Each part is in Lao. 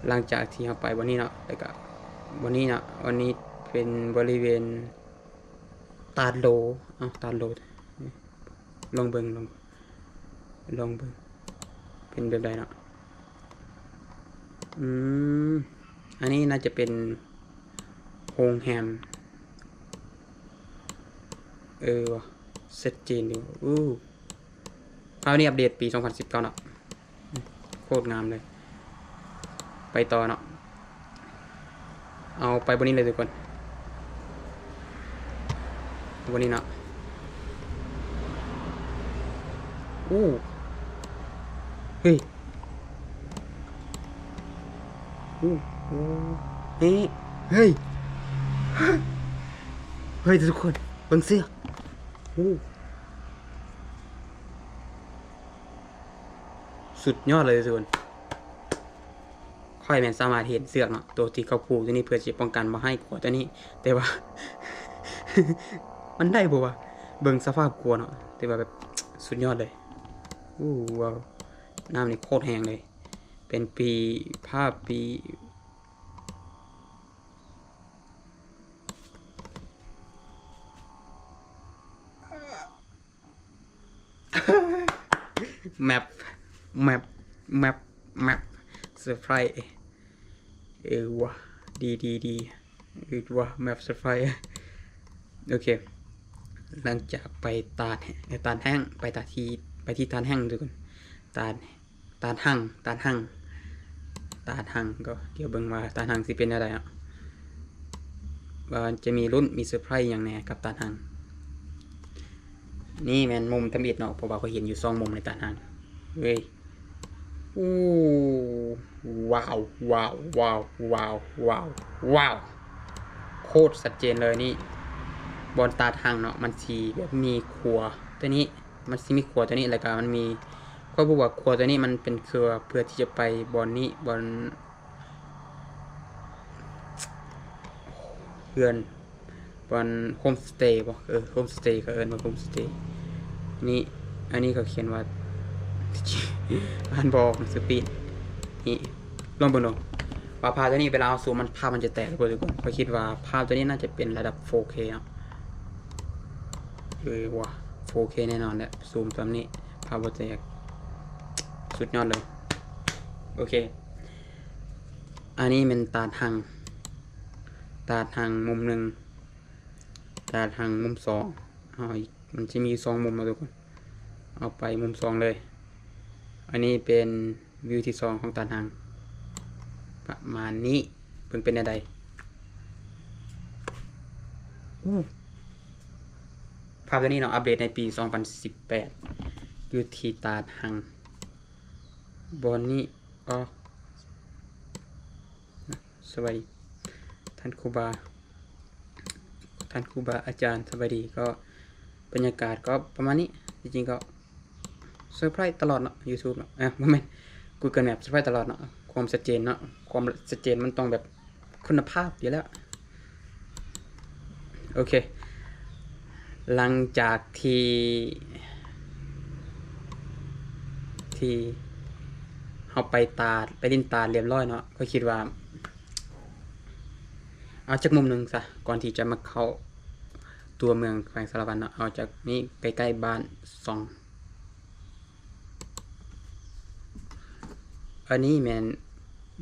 ຫຼັງຈາກທີ່ເຮົາໄປບ່ອນນີ້ເນາະ ແລ້ວກະບ່ອນນີ້ເນາະ ບ່ອນນີ້ເປັນບໍລິເວນຕາດໂຫຼ ເອົ້າ ຕາດໂຫຼ ລອງເບິ່ງ ລອງ ລອງເບິ່ງ ເປັນແບບໃດເນາະ. ອືມ ອັນນີ້ໜ້າຈະເປັນໂຮງແຮມ ເອີ ວ່າ ຊັດເຈນຢູ່. ອູ້ ພາບນີ້ອັບເດດປີສອງພັນສິບເກົ້າເນາະ ໂຄດງາມເລີຍ. ໄປຕໍ່ເນາະ ເອົາໄປບ່ອນນີ້ເລີຍທຸກຄົນ ບ່ອນນີ້ເນາະ. ອູ້ ເຮີ້ຍ ອູ້ ເຮີ້ຍ ເຮີ້ຍ ເຮີ້ຍ ທຸກຄົນ ເບິ່ງເຊືອກ ອູ້ ສຸດຍອດເລີຍທຸກຄົນ. ຂ້ອຍແມ່ນສາມາດເຫັນເຊືອກເນາະ ໂຕທີ່ເຂົາຜູກຢູ່ນີ້ ເພື່ອຈະປ້ອງກັນບໍ່ໃຫ້ຂົວໂຕນີ້ ແຕ່ວ່າ ມັນໄດ້ບໍ່ວະ? ເບິ່ງສະພາບຂົວເນາະ ແຕ່ວ່າແບບສຸດຍອດເລີຍ. ອູ້ ວ້າວ ນ້ຳນີ້ໂຄດແຮງເລີຍ ເປັນປີ ພາບປີ ແມັບ ແມັບ ແມັບ ແມັບ ເຊີໄພຣ. ເອີ ວ່າ ດີ ດີ ດີ ເອີ ວ່າ ແມັບເຊີໄພຣ. ໂອເຄ ຫຼັງຈາກໄປຕາດ ຕາດແຫ້ງ ໄປຕາດທີ່ ໄປທີ່ຕາດແຫ້ງທຸກຄົນ ຕາດ ຕາດຮັງ ຕາດຮັງ ຕາດຮັງ ກໍດຽວເບິ່ງວ່າຕາດຮັງຊິເປັນແນວໃດເນາະ ວ່າຈະມີລຸ້ນ ມີເຊີໄພຣຫຍັງແດ່ກັບຕາດຮັງ. ນີ້ແມ່ນມຸມທຳອິດເນາະ ເພາະວ່າຂ້ອຍເຫັນຢູ່ສອງມຸມໃນຕາດຮັງເວີຍ. ອູ້ ວ້າວ ວ້າວ ວ້າວ ວ້າວ ວ້າວ ວ້າວ ໂຄດຊັດເຈນເລີຍນີ້. ບ່ອນຕາດຮັງເນາະ ມັນຊິແບບມີຂົວໂຕນີ້ ມັນຊິມີຂົວໂຕນີ້ ແລ້ວກະມັນມີ ຂ້ອຍບໍ່ຮູ້ວ່າຂົວໂຕນີ້ມັນເປັນເພື່ອ ເພື່ອທີ່ຈະໄປບ່ອນນີ້ ບ່ອນເຮືອນ ບ່ອນໂຮມສະເຕບໍ່ ເອີ ໂຮມສະເຕ ເຂົາເອີ້ນວ່າໂຮມສະເຕ. ນີ້ ອັນນີ້ເຂົາຂຽນວ່າ ອ່ານບໍ່ອອກ ສະປີດ ນີ້ ລອງເບິ່ງດູວ່າພາບໂຕນີ້ເວລາເຮົາຊູມມັນ ພາບມັນຈະແຕກບໍ່ທຸກຄົນ. ຂ້ອຍຄິດວ່າພາບໂຕນີ້ໜ້າຈະເປັນລະດັບໂຟເຄເນາະ ເອີ ວ່າ ໂຟເຄແນ່ນອນແຫຼະ ຊູມສ່ຳນີ້ ພາບບໍ່ແຕກ ສຸດຍອດເລີຍ. ໂອເຄ ອັນນີ້ແມ່ນຕາດຮັງ ຕາດຮັງມຸມໜຶ່ງ ຕາດຮັງມຸມສອງ ເອົາອີກ ມັນຈະມີຢູ່ສອງມຸມເນາະທຸກຄົນ ເອົາໄປມຸມສອງເລີຍ. ອັນນີ້ເປັນວິວທີສອງຂອງຕາດຮັງ ປະມານນີ້ ເບິ່ງເປັນແນວໃດ. ອູ້ ພາບໂຕນີ້ເນາະ ອັບເດດໃນປີສອງພັນສິບແປດ ຢູ່ທີ່ຕາດຮັງ ບ່ອນນີ້ ອໍ ສະບາຍດີທ່ານຄູບາ ທ່ານຄູບາອາຈານ ສະບາຍດີ. ກໍບັນຍາກາດກໍປະມານນີ້ ທີ່ຈິງກໍເຊີໄພຣສ໌ຕະຫຼອດເນາະ ຢູທູບເນາະ ເອີ ບໍ່ແມ່ນ ກູເກີນແມັບ ເຊີໄພຣສ໌ຕະຫຼອດເນາະ ຄວາມຊັດເຈນເນາະ ຄວາມຊັດເຈນມັນຕ້ອງແບບຄຸນນະພາບຢູ່ແລ້ວ. ໂອເຄ ຫຼັງຈາກທີ່ ທີ່ເຮົາໄປຕາດ ໄປຫຼິ້ນຕາດລຽບຮ້ອຍເນາະ ຂ້ອຍຄິດວ່າ ເອົາຈັກມຸມໜຶ່ງຊະ ກ່ອນທີ່ຈະມາເຂົ້າຕົວເມືອງແຂວງສາລະວັນເນາະ ເອົາຈາກນີ້ໃກ້ໆບ້ານສອງ. ອັນນີ້ແມ່ນ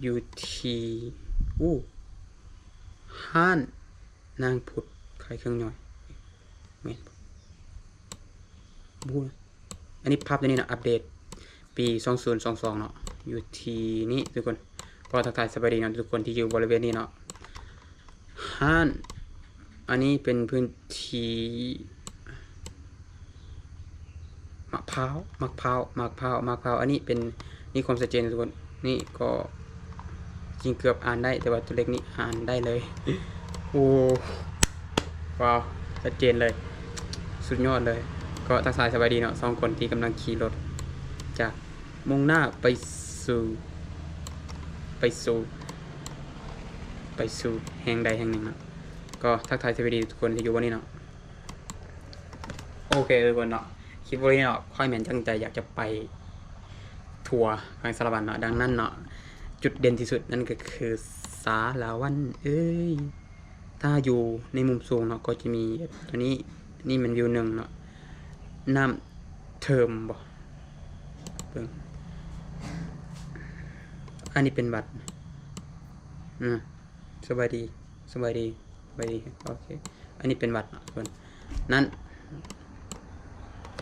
ຢູ່ທີ່ ອູ້ ຮ້ານນາງພຸດຂາຍເຄື່ອງຍ່ອຍ ແມ່ນບໍ່? ບໍ່ຮູ້ນະ. ອັນນີ້ພາບໂຕນີ້ເນາະ ອັບເດດປີສອງພັນຊາວສອງເນາະ ຢູ່ທີ່ນີ້ທຸກຄົນ. ກໍທັກທາຍສະບາຍດີເນາະ ທຸກຄົນທີ່ຢູ່ບໍລິເວນນີ້ເນາະ. ຮ້ານ ອັນນີ້ເປັນພື້ນທີ່ ໝາກພ້າວ ໝາກພ້າວ ໝາກພ້າວ ໝາກພ້າວ. ອັນນີ້ເປັນ ນີ້ຄວາມຊັດເຈນທຸກຄົນ ນີ້ກໍຈິງເກືອບອ່ານໄດ້ ແຕ່ວ່າຕົວເລກນີ້ອ່ານໄດ້ເລີຍ. ໂອ້ ວ້າວ ຊັດເຈນເລີຍ ສຸດຍອດເລີຍ. ກໍທັກທາຍສະບາຍດີເນາະ ສອງຄົນທີ່ກຳລັງຂີ່ລົດຈາກ ມຸ່ງໜ້າໄປສູ່ ໄປສູ່ ໄປສູ່ແຫ່ງໃດແຫ່ງໜຶ່ງເນາະ. ກໍທັກທາຍສະບາຍດີທຸກຄົນທີ່ຢູ່ບ່ອນນີ້ເນາະ. ໂອເຄທຸກຄົນເນາະ ຄລິບວິດີໂອນີ້ເນາະ ຂ້ອຍແມ່ນຕັ້ງໃຈຢາກຈະໄປທົວແຂວງສາລະວັນເນາະ. ດັ່ງນັ້ນເນາະ ຈຸດເດັ່ນທີ່ສຸດນັ້ນກໍຄືສາລະວັນເອີຍ. ຖ້າຢູ່ໃນມຸມສູງເນາະ ກໍຈະມີແບບຕົວນີ້ ນີ້ແມ່ນວິວໜຶ່ງເນາະ ນ້ຳເທີມບໍ ເບິ່ງ ອັນນີ້ເປັນວັດ ອາ ສະບາຍດີ ສະບາຍດີ ສະບາຍດີ ໂອເຄ ອັນນີ້ເປັນວັດເນາະທຸກຄົນ ນັ້ນ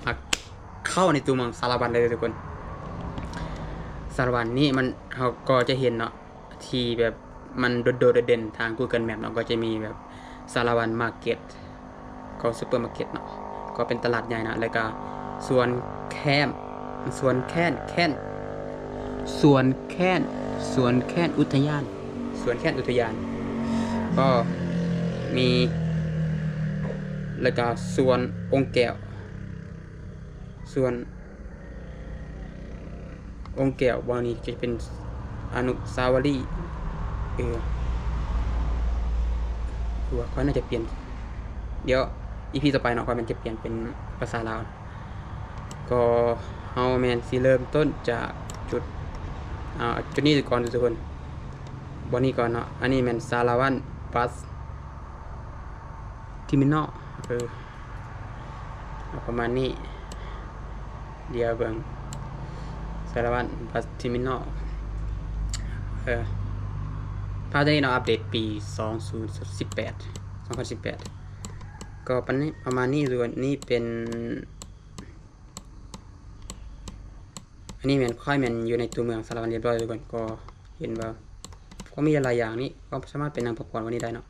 ອ່ະ ເຂົ້າໃນຕົວເມືອງສາລະວັນເລີຍທຸກຄົນ. ສາລະວັນນີ້ມັນ ເຮົາກໍຈະເຫັນເນາະ ທີ່ແບບມັນໂດດໆເດັ່ນໆທາງ Google Map ເນາະ ກໍຈະມີແບບສາລະວັນມາເກັດ ກໍຊຸບເປີມາເກັດເນາະ ກໍເປັນຕະຫຼາດໃຫຍ່ເນາະ ແລ້ວກໍສວນແຄມ ສວນແຄນ ແຄນ ສວນແຄນ ສວນແຄນອຸທະຍານ ສວນແຄນອຸທະຍານ ກໍມີ ແລ້ວກໍສວນອົງແກ້ວ ສວນອົງແກ້ວ ບ່ອນນີ້ຈະເປັນອະນຸສາວະລີ ເອີ ຄືວ່າຂ້ອຍໜ້າຈະປ່ຽນ ດຽວ ອີພີ ຕໍ່ໄປເນາະ ຂ້ອຍແມ່ນຈະປ່ຽນເປັນພາສາລາວ. ກໍເຮົາແມ່ນຊິເລີ່ມຕົ້ນຈາກຈຸດ ອ່າ ຈຸດນີ້ກ່ອນທຸກຄົນ ບ່ອນນີ້ກ່ອນເນາະ. ອັນນີ້ແມ່ນສາລະວັນບັສເທີມິນນໍ ເອີ ເອົາປະມານນີ້ ດຽວເບິ່ງ ສາລະວັນບັສເທີມິນນໍ ເອີ ພາບຕົວນີ້ເນາະ ອັບເດດປີສອງພັນສິບແປດ ສອງພັນສິບແປດ ກໍປະມານນີ້ ປະມານນີ້ ສ່ວນນີ້ເປັນ ອັນນີ້ແມ່ນ ຂ້ອຍແມ່ນຢູ່ໃນຕົວເມືອງສາລະວັນຮຽບຮ້ອຍທຸກຄົນ ກໍເຫັນວ່າ ກໍມີຫຼາຍໆຢ່າງນີ້ ກໍສາມາດໄປນັ່ງພັກຜ່ອນວັນນີ້ໄດ້ເນາະ.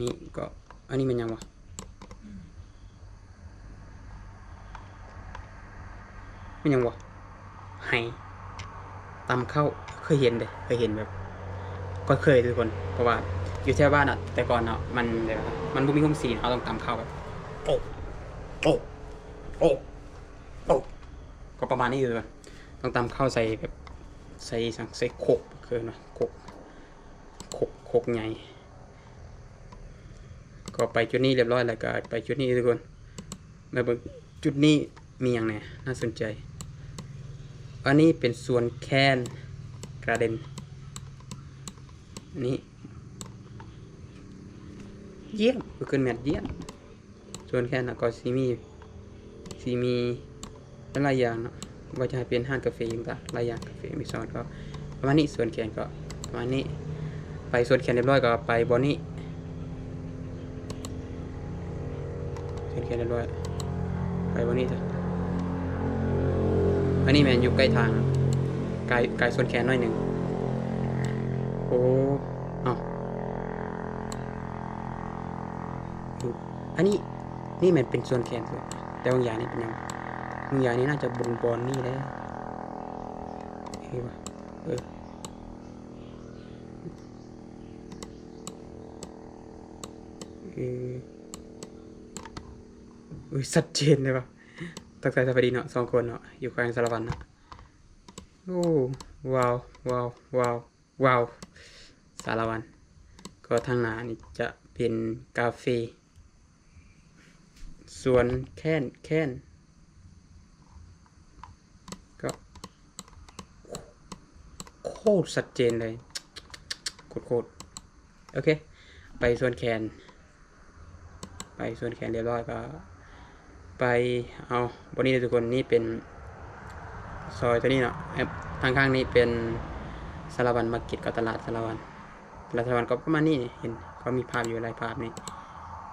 ນີ້ກໍ ອັນນີ້ແມ່ນຫຍັງວະ? ແມ່ນຫຍັງວະ? ໄຫຕຳເຂົ້າ ເຄີຍເຫັນເດ້ ເຄີຍເຫັນແບບ ກໍເຄີຍທຸກຄົນ ເພາະວ່າຢູ່ແຖວບ້ານນະ ແຕ່ກ່ອນເນາະ ມັນແບບວ່າ ມັນບໍ່ມີໂຮງສີ ເຮົາຕ້ອງຕຳເຂົ້າແບບ ໂຕະ ໂຕະ ໂຕະ ໂຕະ ກໍປະມານນີ້ທຸກຄົນ ຕ້ອງຕຳເຂົ້າໃສ່ແບບ ໃສ່ຫຍັງ ໃສ່ຄົກ ເອີ້ນວ່າຄົກ ຄົກ ຄົກໃຫຍ່. ກໍໄປຈຸດນີ້ຮຽບຮ້ອຍແລ້ວ ກໍໄປຈຸດນີ້ທຸກຄົນ ມາເບິ່ງຈຸດນີ້ມີຫຍັງແດ່ ໜ້າສົນໃຈ. ອັນນີ້ເປັນສວນແຄນກາເດັນ ອັນນີ້ ຢ້ຽມ Google Map ຢ້ຽມ. ສວນແຄນນະ ກໍຊິມີ ຊິມີຫຼາຍໆຢ່າງເນາະ ວ່າຈະໃຫ້ເປັນຮ້ານກາເຟຕ່າງໆ ຫຼາຍຢ່າງ ກາເຟມີສອນ ກໍປະມານນີ້. ສວນແຄນກໍປະມານນີ້ ໄປສວນແຄນຮຽບຮ້ອຍ ກໍໄປບ່ອນນີ້ ສວນແຄນຮຽບຮ້ອຍ ໄປບ່ອນນີ້ຈ້ະ. ອັນນີ້ແມ່ນຢູ່ໃກ້ທາງ ກາຍ ກາຍສວນແຄນໜ້ອຍໜຶ່ງ. ໂອ້ ເອົ້າ ອັນນີ້ ນີ້ແມ່ນເປັນສວນແຄນ ແຕ່ບາງຢ່າງນີ້ເປັນຫຍັງ? ບາງຢ່າງນີ້ໜ້າຈະເປັນບ່ອນນີ້ແຫຼະ ເອີ ວ່າ ເອີ ເອີ ເອີ ຊັດເຈນເລີຍວ່າ ທັກທາຍສະບາຍດີເນາະ ສອງຄົນເນາະ ຢູ່ແຂວງສາລະວັນເນາະ. ໂອ້ ວ້າວ ວ້າວ ວ້າວ ວ້າວ ສາລະວັນ ກໍທາງໜ້ານີ້ຈະເປັນກາເຟ ສວນແຄນ ແຄນ ກໍໂຄດຊັດເຈນເລີຍ ໂຄດໆ. ໂອເຄ ໄປສວນແຄນ ໄປສວນແຄນຮຽບຮ້ອຍ ກໍໄປ ເອົາ ບ່ອນນີ້ເດີທຸກຄົນ ນີ້ເປັນຊອຍຕົວນີ້ເນາະ ທາງຂ້າງນີ້ເປັນສາລະວັນມາເກັດ ກໍຕະຫຼາດສາລະວັນ ຕະຫຼາດສາລະວັນກໍປະມານນີ້ ເຫັນ ກໍມີພາບຢູ່ຫຼາຍພາບນີ້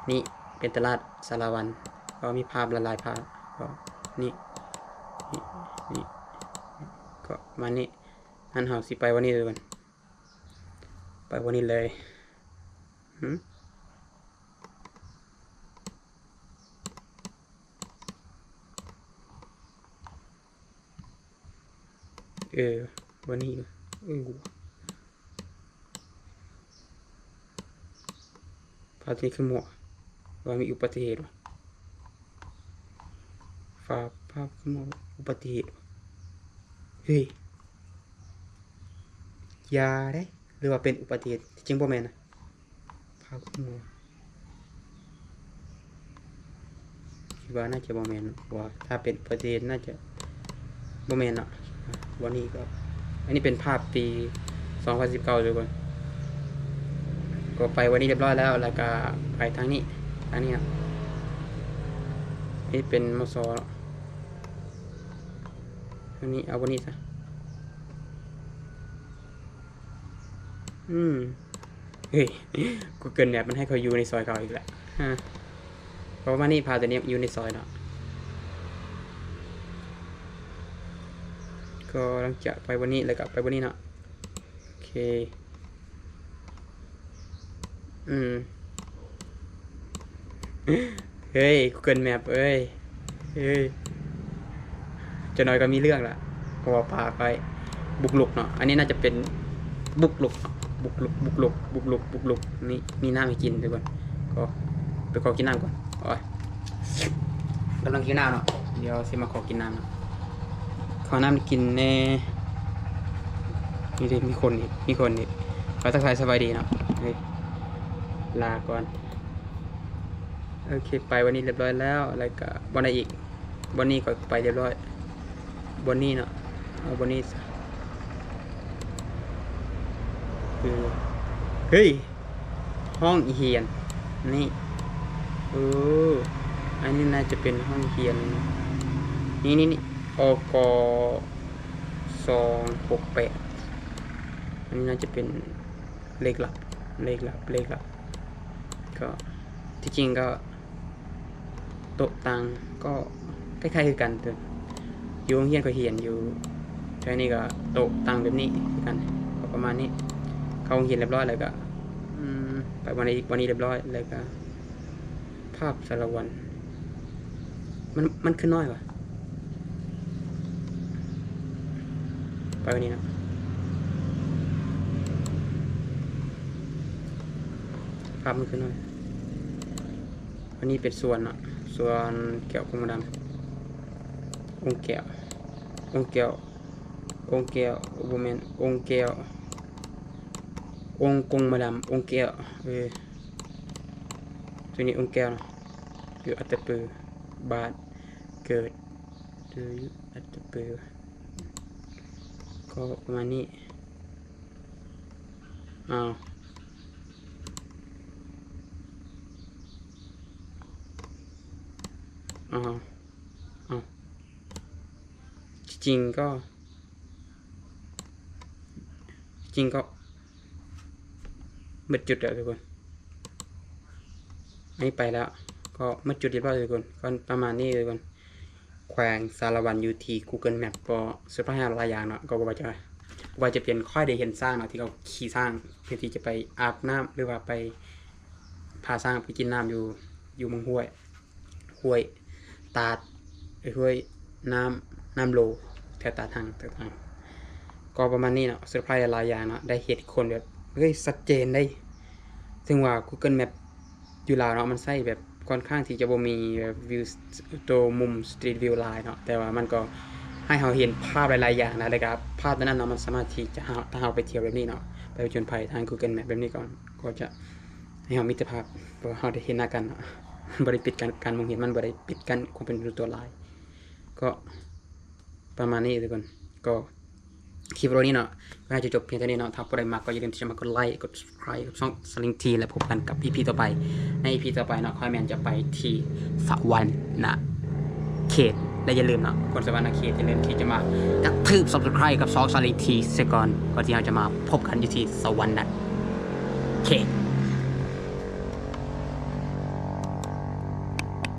ນີ້ເປັນຕະຫຼາດສາລະວັນ ກໍມີພາບຫຼາຍໆພາບ ກໍນີ້ ນີ້ ນີ້ ກໍປະມານນີ້. ນັ້ນເຮົາຊິໄປບ່ອນນີ້ເດີທຸກຄົນ ໄປບ່ອນນີ້ເລີຍ. ຫື ເອີ ບ່ອນນີ້ ເອີ ພາບນີ້ຄືໝໍ້ ວ່າມີອຸບັດຕິເຫດຫວະ ພາບ ພາບຄືໝໍ້ ອຸບັດຕິເຫດຫວະ ເຮີ້ຍ ຢ່າເດ້ ຫຼືວ່າເປັນອຸບັດຕິເຫດ? ທີ່ຈິງບໍ່ແມ່ນນະ ພາບຄືໝໍ້ ຄິດວ່າໜ້າຈະບໍ່ແມ່ນ ເພາະວ່າຖ້າເປັນອຸບັດຕິເຫດໜ້າຈະບໍ່ແມ່ນເນາະ. ບ່ອນນີ້ກໍ ອັນນີ້ເປັນພາບປີສອງພັນສິບເກົ້າ ທຸກຄົນ. ກໍໄປວັນນີ້ຮຽບຮ້ອຍແລ້ວ ແລ້ວກໍໄປທາງນີ້ ທາງນີ້ເນາະ. ນີ້ເປັນ ມສ ເນາະ. ທາງນີ້ ເອົາບ່ອນນີ້ຊະ. ອືມ ເຮີ້ຍ Google Map ມັນໃຫ້ເຂົາຢູ່ໃນຊອຍເຂົາອີກແລ້ວ. ຮະ ກໍປະມານນີ້ ພາບຕົວນີ້ຢູ່ໃນຊອຍເນາະ. ກໍຫຼັງຈາກໄປບ່ອນນີ້ ແລ້ວກໍໄປບ່ອນນີ້ເນາະ. ໂອເຄ ອືມ ເຮີ້ຍ Google Map ເອີຍ ເຮີ້ຍ ຈັກໜ້ອຍກໍມີເລື່ອງລະ ເພາະວ່າພາໄປບຸກລຸກເນາະ. ອັນນີ້ໜ້າຈະເປັນບຸກລຸກເນາະ ບຸກລຸກ ບຸກລຸກ ບຸກລຸກ ບຸກລຸກ. ນີ້ ມີນ້ຳໃຫ້ກິນທຸກຄົນ. ກໍໄປຂໍກິນນ້ຳກ່ອນ. ໂອ້ຍ ກຳລັງຫິວນ້ຳເນາະ. ດຽວຊິມາຂໍກິນນ້ຳເນາະ. ຂໍນ້ຳກິນແດ່. ນີ້ເດ້ ມີຄົນອີກ ມີຄົນອີກ. ກໍທັກທາຍສະບາຍດີເນາະ. ເຮີ້ຍ ລາກ່ອນ. ໂອເຄ ໄປບ່ອນນີ້ຮຽບຮ້ອຍແລ້ວ ແລ້ວກະບ່ອນໃດອີກ? ບ່ອນນີ້ຂ້ອຍໄປຮຽບຮ້ອຍ. ບ່ອນນີ້ເນາະ ເອົາບ່ອນນີ້ຊະ. ເອີ ເຮີ້ຍ ຫ້ອງຮຽນນີ້. ເອີ ອັນນີ້ໜ້າຈະເປັນຫ້ອງຮຽນ ນີ້ໆໆ ອກ ສອງຫົກແປດ. ອັນນີ້ໜ້າຈະເປັນເລກຫຼັກ ເລກຫຼັກ ເລກຫຼັກ. ກໍທີ່ຈິງກໍ ໂຕະຕັ່ງກໍຄ້າຍໆຄືກັນ. ຢູ່ໂຮງຮຽນຂ້ອຍຮຽນຢູ່ແຖວນີ້ກໍໂຕະຕັ່ງແບບນີ້ຄືກັນ ກໍປະມານນີ້. ເຂົ້າໂຮງຮຽນຮຽບຮ້ອຍແລ້ວກໍ ອືມ ໄປບ່ອນນີ້ອີກ ບ່ອນນີ້ຮຽບຮ້ອຍແລ້ວກໍ ພາບສາລະວັນ ມັນ ມັນຄືນ້ອຍຫວາ? ໄປນີ້ເນາະ ພາບມັນຄືນ້ອຍ. ອັນນີ້ເປັນສວນເນາະ ສວນແກ້ວກົງມະດຳ ອົງແກ້ວ ອົງແກ້ວ ອົງແກ້ວ ບໍ່ແມ່ນ ອົງແກ້ວ ອົງກົງມະດຳ ອົງແກ້ວ. ເອີ ຕົວນີ້ອົງແກ້ວເນາະ ຢູ່ອັດຕະປື ບ້ານເກີດ ຢູ່ອັດຕະປື ກໍປະມານນີ້. ອ້າວ ອ້າວ ອ້າວ ທີ່ຈິງກໍ ທີ່ຈິງກໍໝົດຈຸດແລ້ວທຸກຄົນ. ອັນນີ້ໄປແລ້ວ ກໍໝົດຈຸດຮຽບຮ້ອຍທຸກຄົນ. ກໍປະມານນີ້ທຸກຄົນ. ແຂວງສາລະວັນຢູ່ທີ່ Google Map ກໍເຊີໄພຣສ໌ໃຫ້ເຮົາຫຼາຍຢ່າງເນາະ. ກໍບໍ່ວ່າຈະ ບໍ່ວ່າຈະເປັນຂ້ອຍໄດ້ເຫັນຊ້າງເນາະ ທີ່ເຂົາຂີ່ຊ້າງເພື່ອທີ່ຈະໄປອາບນ້ຳ ຫຼືວ່າໄປພາຊ້າງໄປກິນນ້ຳຢູ່ ຢູ່ໝ່ອງຫ້ວຍ ຫ້ວຍຕາດ ເອີ ຫ້ວຍນ້ຳ ນ້ຳໂລ ແຖວຕາດຫັ້ນຕ່າງໆ. ກໍປະມານນີ້ເນາະ ເຊີໄພຣສ໌ຫຼາຍໆຢ່າງເນາະ ໄດ້ເຫັນຄົນແບບ ເຮີ້ຍ ຊັດເຈນເດ້. ເຖິງວ່າ Google Map ຢູ່ລາວເນາະ ມັນໃຊ້ແບບຂ້ອນຂ້າງທີ່ຈະບໍ່ມີແບບວິວ ໂຕມຸມ Street View ຫຼາຍເນາະ ແຕ່ວ່າມັນກໍໃຫ້ເຮົາເຫັນພາບຫຼາຍໆຢ່າງນະ ແລ້ວກະພາບຕົວນັ້ນເນາະ ມັນສາມາດທີ່ຈະ ຖ້າເຮົາໄປທ່ຽວແບບນີ້ເນາະ ໄປຜະຈົນໄພທາງ Google Map ແບບນີ້ກໍ ກໍຈະໃຫ້ເຮົາມິດຕະພາບ ເພາະວ່າເຮົາໄດ້ເຫັນໜ້າກັນເນາະ ບໍ່ໄດ້ປິດກັ້ນ ການມອງເຫັນມັນບໍ່ໄດ້ປິດກັ້ນຄວາມເປັນສ່ວນຕົວຫຼາຍ. ກໍປະມານນີ້ທຸກຄົນ ກໍ ຄລິບວິດີໂອນີ້ເນາະ ກໍໜ້າຈະຈົບພຽງເທົ່ານີ້ເນາະ. ຖ້າຜູ້ໃດມັກກໍຢ່າລືມທີ່ຈະມາກົດໄລ ກົດ Subscribe ກັບຊ່ອງ Saling T ແລະ ພົບກັນກັບ ອີ ພີ ຕໍ່ໄປ. ໃນ ອີ ພີ ຕໍ່ໄປເນາະ ຂ້ອຍແມ່ນຈະໄປທີ່ສະຫວັນນະເຂດ ແລະ ຢ່າລືມເນາະ ຄົນສະຫວັນນະເຂດ ຢ່າລືມທີ່ຈະມາກະທຶບ Subscribe ກັບຊ່ອງ Saling T ເສຍກ່ອນ ກ່ອນທີ່ເຮົາຈະມາພົບກັນຢູ່ທີ່ສະຫວັນນະເຂດ.